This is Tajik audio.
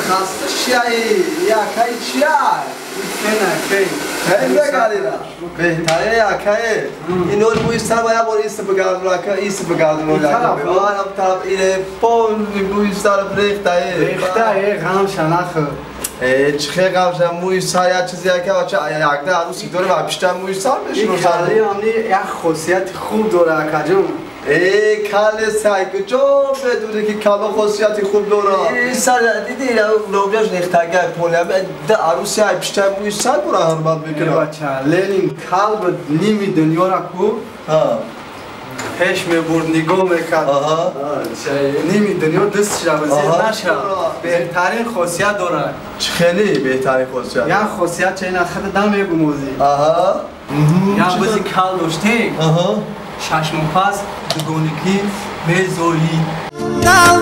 хаста шияи якай чия беҳтаре якае ино мӯи сар ба як бор ист бигардон ака ист бигардон ам тараф ине полни мӯи сар рехтае рехтае ғамша нахӯр. Э чихе ғамша мӯи сар як чизе яка бача якда арӯси дорем ва пишта мӯи сар мешиносад. Ами як хосияти хуб дора акаҷон. Э кале сайкҷо бедуне ки кало хосияти хуб дора. Сар диди лобияш рехтага полям да арӯси ай пишта мӯи сар бура ҳурмат мекунад. Бача Ленин кал буд ними дунёра ку пеш мебурд нигоҳ мекард. Ними дунё дастша зер наша. Беҳтарин хосият дорад. Чӣ хеле беҳтарин хосият? Як хосият ча ина худа дам мегум озӣ. Як бузи кал доштем. 6 моҳ пас дугоникӣ мезоид. Кал